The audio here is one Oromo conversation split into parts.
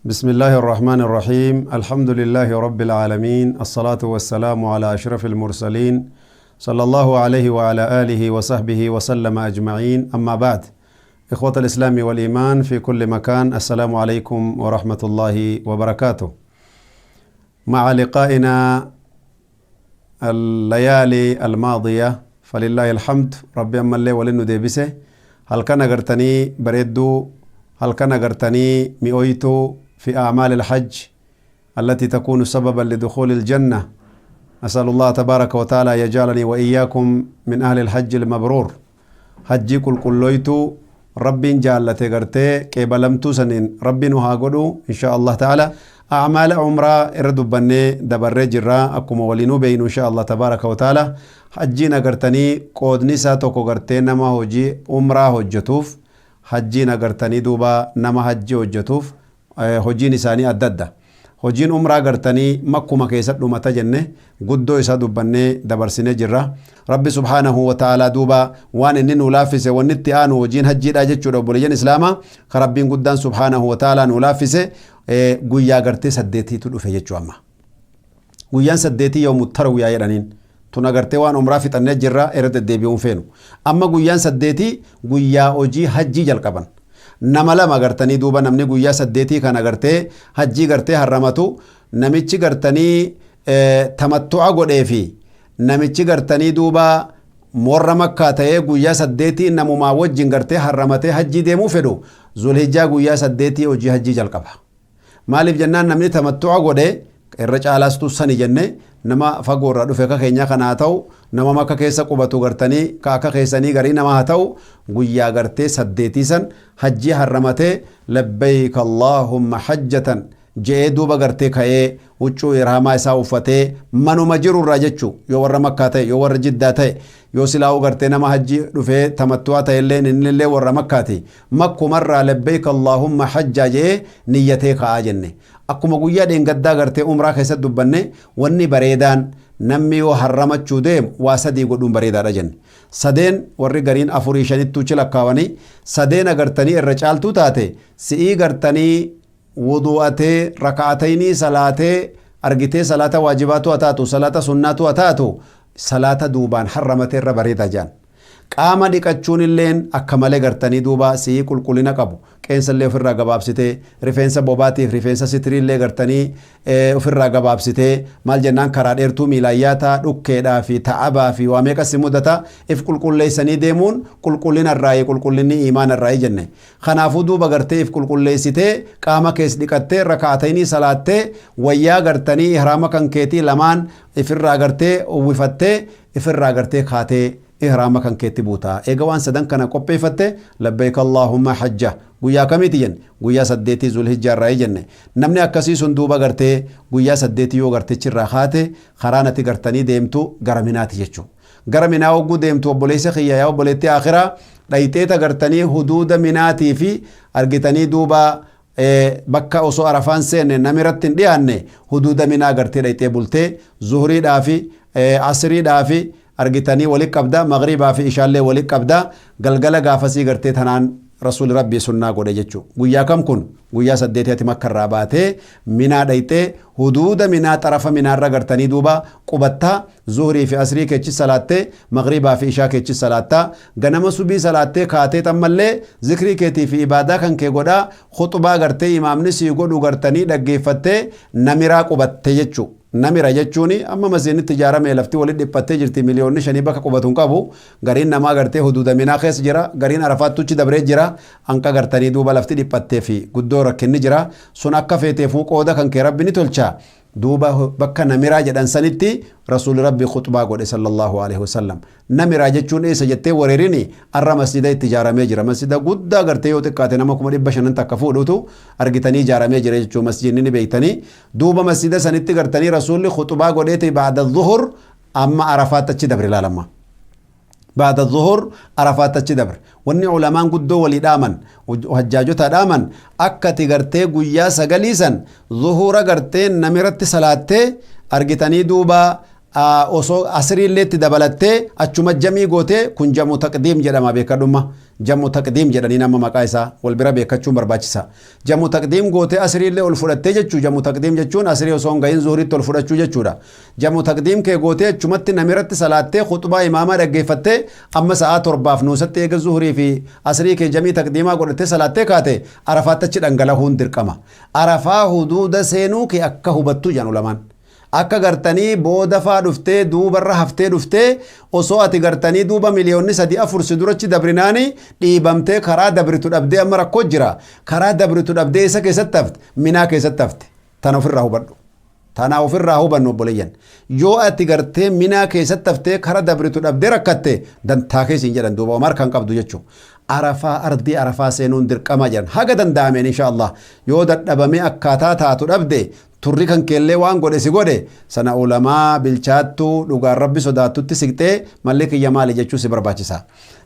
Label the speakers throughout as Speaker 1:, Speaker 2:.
Speaker 1: بسم الله الرحمن الرحيم. الحمد لله رب العالمين، الصلاة والسلام على أشرف المرسلين، صلى الله عليه وعلى آله وصحبه وسلم أجمعين. أما بعد، إخوة الإسلام والإيمان في كل مكان، السلام عليكم ورحمة الله وبركاته. مع لقائنا الليالي الماضية، فلله الحمد، ربي أما اللي ولنو ديبسه. هل كان أغرتني بريدو، هل كان أغرتني مئويتو في أعمال الحج التي تكون سببا لدخول الجنة. أسأل الله تبارك وتعالى يجعلني وإياكم من أهل الحج المبرور. حجي كل كلويتو ربي جعلتي غرتي كيبلمتو سنين ربي نها قدو إن شاء الله تعالى. أعمال عمرة إردبني دبر جرا أكما ولينو بين إن شاء الله تبارك وتعالى. حجينا غرتني قودني ساتوكو غرتي نما هجي عمرة هجتوف، حجينا غرتني دوبا نما حجي هجتوف، hojiin isaanii adda adda. Hojiin umraa gartanii makkuma keessatti dhumata jenne, guddoo isaa dubbannee dabarsinee jirra. Rabbi subhaanahu wa ta'aalaa duuba waan inni nu laaffise, wanni itti aanu hojiin hajjiidha jechuudha. Obboleeyyan islaamaa, ka Rabbiin guddaan subhaanahu wa ta'aalaa nu laaffise, guyyaa gartee saddeetiitu dhufe jechuu amma. Guyyaan saddeetii yoomu tarwiyaa jedhaniin. Tun agartee waan umraa fixannee jirra, irra deddeebi'uun feenu. Amma guyyaan saddeetii guyyaa hojii hajjii jalqaban. Nama lama gartanii duuba namni guyyaa saddeetii kan agartee hajjii gartee harramatu, namichi gartanii tamattu'a godhee fi namichi gartanii duuba warra Makkaa ta'ee guyyaa saddeetii namumaa wajjin gartee harramatee hajjii deemuu fedhu, Zulhijjaa guyyaa saddeetii hojii hajjii jalqaba. Maaliif jennaan, namni tamattu'a godhe irra caalaastu sani jenne, nama fagoo irraa dhufe akka keenyaa kana haa ta'u, nama Makka keessa qubatu gartanii ka akka keessanii garii nama haa ta'u, guyyaa gartee saddeetii san hajjii harramatee labbayk allaahumma hajjatan je'ee duuba gartee ka'ee huccuu ihraamaa isaa uffatee manuma jirurraa jechuu, yoo warra Makkaa ta'e, yoo warra Jiddaa ta'e, yoo silaa'uu gartee nama hajjii dhufee tamattu'aa ta'e illee, innillee warra Makkaati, makkumarraa labbayk allaahumma hajjaa je'ee niyyatee ka'aa jenne. Akkuma guyyaa dheengaddaa gartee umraa keessatti dubbanne, wanni bareedaan namni yoo harramachuu deemu waa sadii godhuun bareedaadha jenne. Sadeen, warri gariin afurii shanittuu lakkaawanii, sadeen agartanii irra caaltuu taate, si'ii gartanii wudu'atee raka'ataynii salaatee, argitee, salaata waajibaatu haa taatu, salaata sunnaatu haa taatu, salaata duubaan harramatee irra bareeda jaan. Qaama dhiqachuun illeen akka malee gartanii duuba si'ii qulqullina qabu, qeensa illee ofirraa gabaabsitee, rifeensa bobaatiif rifeensa sitirii illee gartanii ofirraa gabaabsitee. Maal jennaan, karaa dheertuu miilaan dhukkeedhaa fi ta'abaa fi waa meeqas mudata. If qulqulleessanii deemuun qulqullina irraayii, qulqullinni iimaana irraayii jenne. Kanaafuu duuba gartee if qulqulleessitee, qaama kees dhiqattee, raka'ataynii salaattee, wayyaa gartanii ihraama kan keetii lamaan ifirraa gartee uwwifattee, ifirraa gartee kaatee ihraama kan keetti buuta. Eega waan sadan kana qopheeffatte, labbayk allaahumma hajja guyyaa kamiiti jenne? Guyyaa saddeetii Zulhijjaa irraa jenne. Namni akkasii sun duuba gartee guyyaa saddeetii yoo gartichirraa kaate, karaa natti gartanii deemtu gara Minaati jechuu. Gara Minaa hogguu deemtu, obboleessa kiyya, yaa obboleettii akhiraa, dhayxeeta gartanii huduuda Minaatii fi argitanii duuba bakka osoo Arafaan seenne namirratti hin dhiyaanne, huduuda Minaa gartee dhayxee bultee, zuhuriidhaa fi asriidhaa fi argitanii walit qabda, magriibaa fi ishaallee walit qabda. Galgala gaafasii gartee tanaan Rasuuli Rabbii sunnaa godhe jechuu. Guyyaa kam kun? Guyyaa saddeeti ati Makkarraa baatee Minaa dhayxee, huduuda Minaa, xarafa Minaarra gartanii duuba qubattaa, zuhurii fi asrii keechi salaattee, magriibaa fi ishaa keechi salaattaa, ganama subii salaattee kaatee, tammallee zikrii keetii fi ibaadaa kan kee godhaa, khuxubaa gartee imaamni sii godhu gartanii dhaggeeffattee Namiraa qubatte jechuu. Namira jechuun amma masjiidnitti ijaarame, lafti walitti dhiphattee jirti, miliyoonni 5 bakka qubatu hin qabu. Gariin namaa gartee huduuda Minaa keessa jira, gariin Arafaattuchi dabree jira. Hanqa gartanii duuba lafti dhiphattee fi guddoo rakkinni jira. Sun akka feeteefuu qooda kan kee Rabbi ni tolcha. Duuba bakka Namiraa jedhan sanitti Rasuulli Rabbi khuxbaa godhe, sallallahu alaihi wasallam. Namiraa jechuun eessa jettee wareerini, arra masjida itti ijaaramee jira. Masjida guddaa gartee yoo xiqqaate nama 500,000 takka fuudhutu argitanii ijaaramee jira jechuu, masjidni ni beektanii. Duuba masjida sanitti gartanii Rasuulli khuxbaa godheeti ba'da zuhur amma Arafaatti achi dabre ilaalama. Baada zuhur Arafaatti achi dabre. Wanni ulamaan guddoo walii dhaaman, hajjaajota dhaaman, akka ati gartee guyyaa sagalii san zuhura gartee Namiratti salaattee, argitanii duuba Osoo asriillee itti dabalattee achuma jamii gootee, kun jamu taqdiim jedhama. Beekadhumma, jamu taqdiim jedhanii nama maqaa isaa wal bira beekachuun barbaachisa. Jamu taqdiim gootee asriillee ol fudhattee jechuu. Jamu taqdiim jechuun asrii osoo hin gahin zuhuriitti ol fudhachuu jechuudha. Jamu taqdiim kee gootee achumatti namirratti salaattee, khuxbaa imaamaa dhaggeeffattee, amma sa'aa 7f nuusatti eega zuhurii fi asrii kee jamii taqdiimaa godhattee salaattee kaate, Arafaatti achi dhangalahuun dirqama. Arafaa huduuda seenuu kee akka hubattu jedhan ulamaan. Akka gartanii booda faa dhuftee, duubarra haftee dhuftee, osoo ati gartanii duuba miliyoonni 3 4 si durachi dabrinaani dhiibamtee karaa dabritu dhabdee, amma rakkoo jira, karaa dabritu dhabdee isa keessatti hafte, Minaa keessatti hafte. Tana ofirraa hubadhu. Tana ofirraa hubannu, obboleeyyan. Yoo ati gartee Minaa keessatti haftee kara dabritu dhabdee rakkatte, dantaa keessa hin jedhan duuba omar kan qabdu jechuudha. Arafaa, ardii Arafaa seenuun dirqama jedhan haga danda'ameen, insha Allah. Yoo dadhabamee akkaataa taatu dhabde, turri kan keellee waan godhe si godhe sana, ulamaa bilchaattuu dhugaan Rabbi sodaattutti siqxee malli kiyya maali jechuu si barbaachisa.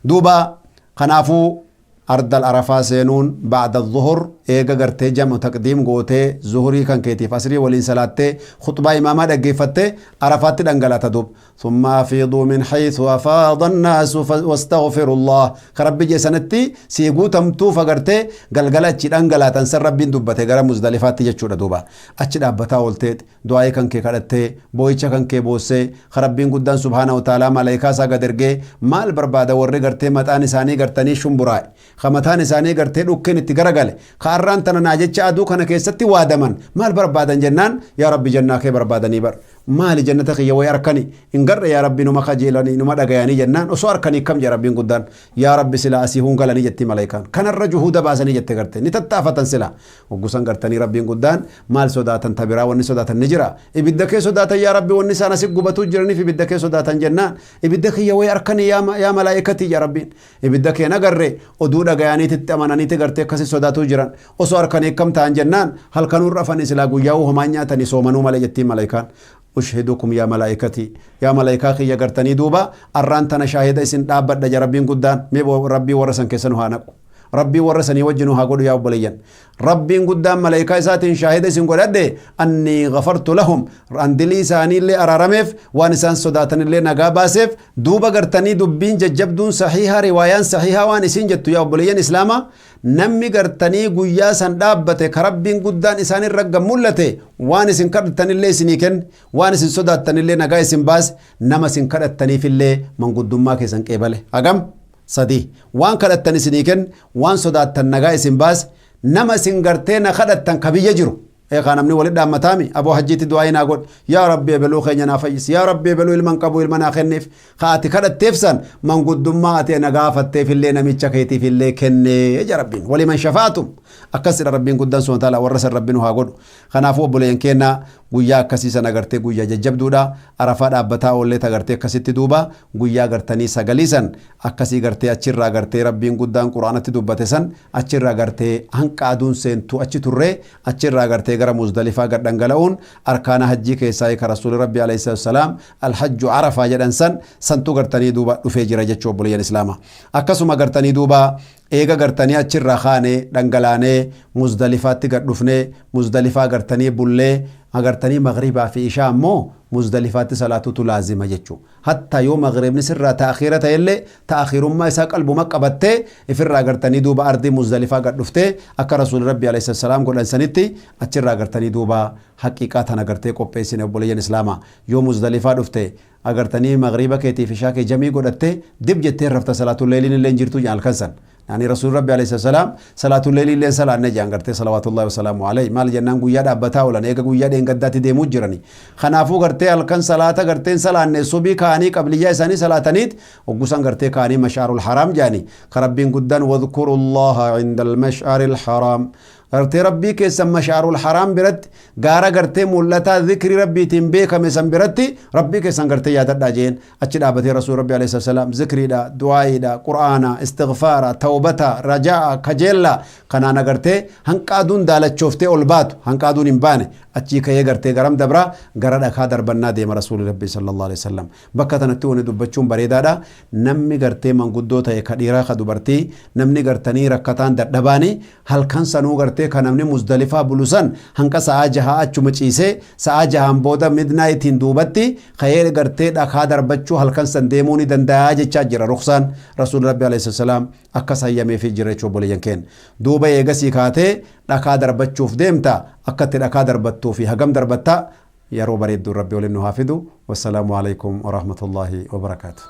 Speaker 1: Duuba kanaafuu ardal Arafaa seenuun ba'da zuhur, eega gartee jamu taqdiim gootee, zuhurii kan keetiif asrii waliin salaattee, khuxbaa imaamaa dhaggeeffattee, Arafaatti dhangalaata duub. ثم أفيضوا من حيث أفاض الناس واستغفروا الله كربي جسنتي سيغو تمتو فغرتي غلغلا achi dhangalaatan san Rabbiin dubbate gara Muzdalifaatti jechuudha. Duuba achi dhaabbataa oolteet, du'aayii kan kee kadhattee, boo'icha kan kee boossee, Rabbiin guddaan subhaana wa ta'aalaa malaayikaa isaa gad ergee, maal barbaada warri gartee mataan isaanii gartanii shumburaa'e, ka mataan isaanii gartee dhukkeen itti garagale, ka arraan tana naa jecha aduu kana keessatti waadaman maal barbaadan jennaan, yaa Rabbi, jannaa kee barbaadanii bar. Maali, jannata kiyya way arkani hin garre, yaa Rabbi, numa kajeelanii numa dhagayanii jennaan, osoo arkanii kam jee Rabbiin guddaan. Yaa Rabbi, sila asii hun galanii jetti malaayikaan. Kanarra juhuuda baasanii jette, garte ni tattaafatan sila hoggusan gartanii. Rabbiin guddaan maal sodaatan tabiraa? Wanni sodaatan ni jira. Ibidda kee sodaatan, yaa Rabbi. Wanni isaan asi gubatuu jiraniif ibidda kee sodaatan jennaan, ibidda kiyya way arkanii yaa malaayikatii yaa Rabbiin, ibidda kee nagarre, oduu dhagayaniititti amananiiti gartee akkasi sodaatuu jiran. Osoo arkanii akkam ta'an jennaan, halkanuu rafanii silaa guyyaa homaan nyaatanii soomanuu malee jettiin malaayikaan. أشهدكم يا ملائكتي، يا ملائكة kiyya gartanii duuba arraan tana shaahida isin dhaabbadha ja Rabbiin guddaan. Mee Rabbii warra san keessa nu haa naqu, Rabbii warra sanii wajji nu haa godhu. Yaa obboleeyyan, Rabbiin guddaan malaayikaa isaatiin shaahida isin godhadhe, أني غفرت لهم, andilii isaaniillee araarameef, waan isaan sodaatanillee nagaa baaseef. Duuba gartanii dubbiin jajjabduun sahiha, riwaayaan sahiha waan isin jettu, yaa obboleeyyan islaamaa, namni gartanii guyyaa san dhaabbate ka Rabbiin guddaan isaan irra mul'ate, waan isin kadhattanillee isinii kenne, waan isin sodaattanillee nagaa isin baase, nama isin kadhattaniifillee manguddummaa keessan qeebale. Hagam sadi: waan kadhattan isinii kenne, waan sodaattan nagaa isin baase, nama isin gartee na kadhattan ka biyya jiru. Eegaa namni walit dhaammataami, aboo hajjiitti du'aa naa godh, yaa Rabbi, ebeluu keenya naa fayyisi, yaa Rabbi, ebeluu ilman qabu ilma naa kenniif, ka ati kadhatteef san manguddummaa ati na gaafatteef illee namicha keetiif illee kennee ja Rabbiin. ولمن شفعتم akkasidha. Rabbiin guddaan subhaana ta'ala warra san Rabbi nu haa godhu. Kanaafuu obboleeyyan keenya, guyyaa akkasii san agartee guyyaa jajjabduudha. Arafaa dhaabbataa oollee agartee akkasitti duuba guyyaa gartanii 9 san akkasii gartee achirraa gartee Rabbiin guddaan Quraanatti dubbate san achirraa gartee hanqa aduun seentu achi turree, achirraa gartee gara Muzdalifaa gad dhangala'uun arkaana hajjii keessaa ka Rasuuli Rabbi alayhi salaam الحج عرفة jedhan san santu gartanii duuba dhufee jira jechuu, obboleeyyan islaamaa. Akkasuma gartanii duuba eega gartanii achirraa kaanee dhangalaanee Muzdalifaatti gad dhufnee, Muzdalifaa gartanii bullee, agartanii maghribaa fi ishaa ammoo Muzdalifaatti salaatutu laazima jechuu. Hatta yoo maghribni sirraa ta'akhiira ta'ellee, ta'akhiirummaa isaa qalbuma qabattee ifirraa gartanii duuba ardii Muzdalifaa gad dhuftee akka Rasuuli Rabbi alayhi salaam godhan sanitti achirraa gartanii duuba haqiiqaa tana gartee qopheessine. Obboleeyyan islaamaa, yoo Muzdalifaa dhufte agartanii maghriba keetiif ishaa kee jamii godhattee dib jettee rafta. Salaatul leeliin illee hin jirtu halkan san. Yani Rasuul Rabbi alayhi salaam salaatul leelii illee salaanne jedhan gartee صلوات الله وسلامه عليه. Maal jennaan, guyyaa dhaabbataa oolan, eega guyyaa dheengaddaatti deemuu jirani. Kanaafuu gartee halkan salaata garteen salaanne, subii kaanii qabliyyaa isaanii salaataniit hoggusan gartee kaanii Mash'arul Haraam jedhani, ka Rabbiin guddaan واذكروا الله عند المشعر الحرام, gartee Rabbii keessan Mash'arul Haraam biratti, gaara gartee mul'ataa zikrii Rabbiitiin beekame san biratti Rabbii keessan gartee yaadadhaa jeen. Achi dhaabatee Rasuul Rabbi alayhi salaam zikriidha, du'aayiidha, Qur'aana, istighfaara, tawbata, rajaa'a, kajeella kanaan agartee hanqaaduun daalachooftee ol baatu, hanqaaduun hin baane achii ka'ee gartee garam dabraa, gara dhakaa darbannaa deema Rasuuli Rabbi صلى الله عليه وسلم. Bakka tanatti wani dubbachuun bareedaadha. Namni gartee manguddoo ta'e, ka dhiiraa ka dubartii, namni gartanii rakkataan dadhabaani halkan sanuu gartee gartee kan namni Muzdalifaa bulu san hanqa sa'aa jahaa achuma ciisee sa'aa jahaan booda midnaayitiin duubatti ka'ee gartee dhakaa darbachuu halkan san deemuu ni danda'a jechaa jira. Ruksaan Rasuulli Rabbi alayhi salaam akkas hayyameefii jira jechuu obboleeyyan keenya. Duuba eegasii kaatee dhakaa darbachuuf deemta. Akkatti dhakaa darbattuu fi hagam darbatta yeroo bareedduun Rabbi waliin nu haa fidu. Wassalaamu alaikum warahmatullaahi wabarakaatu.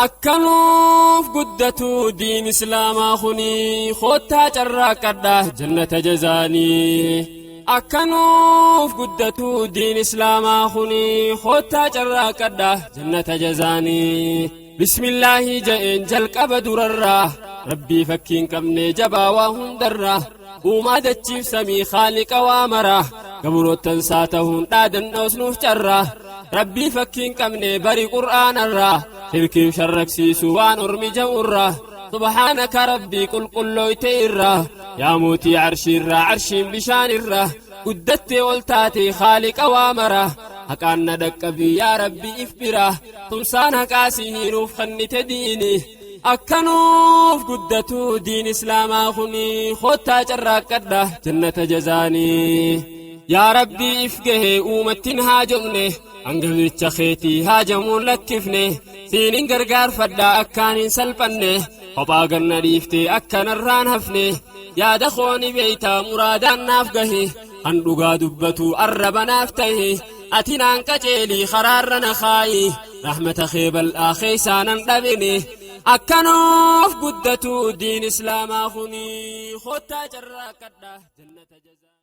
Speaker 2: Akkanuuf guddatu diin islaamaa kuni, koottaa carraaqqadha jannata jazaanii. Akkanuuf guddatu diin islaamaa kuni, koottaa carraaqqadha jannata jazaanii. Bismillaahi ja'een jalqaba durarraa, Rabbii fakkiin qabne jabaa waa hundarraa, uumaa dachiif samii khaaliqa waa maraa, gabroottansaa ta'uun dhaadannoos nuuf carraa. Rabbii fakkiin qabne bari qur'aanarraa, shirkiif sharraksiisu waan ormi ja'urraa. Subhaanaka Rabbii qulqullooyte irraa, yaa mootii arshiirraa, arshiin bishaanirraa guddattee ol taate khaaliqa waa maraa. Haqaan na dhaqqabii yaa Rabbi if biraa, tumsaan haqaa si hiiruuf kennite diini. Akkanuuf guddatu diin islaamaa kuni, koottaa carraaqqadha jannata jazaanii. Yaa Rabbii if gahee uumattin haajomne, hangaficha keetii haajamuun lakkifne, siinin gargaarfadha akkaan hin salphanne, kophaa ganna dhiiftee akkanarraan hafne. Yaada kooni beeytaa muraadaan naaf gahi, kan dhugaa dubbatu arraba naaf tahi, ati naan qaceelii karaarra na kaayi, rahmata kee bal'aa keessaa nan dhabini. Akkanuuf guddatu diin islaamaa kuni, koottaa carraaqqadha jannata jazaa.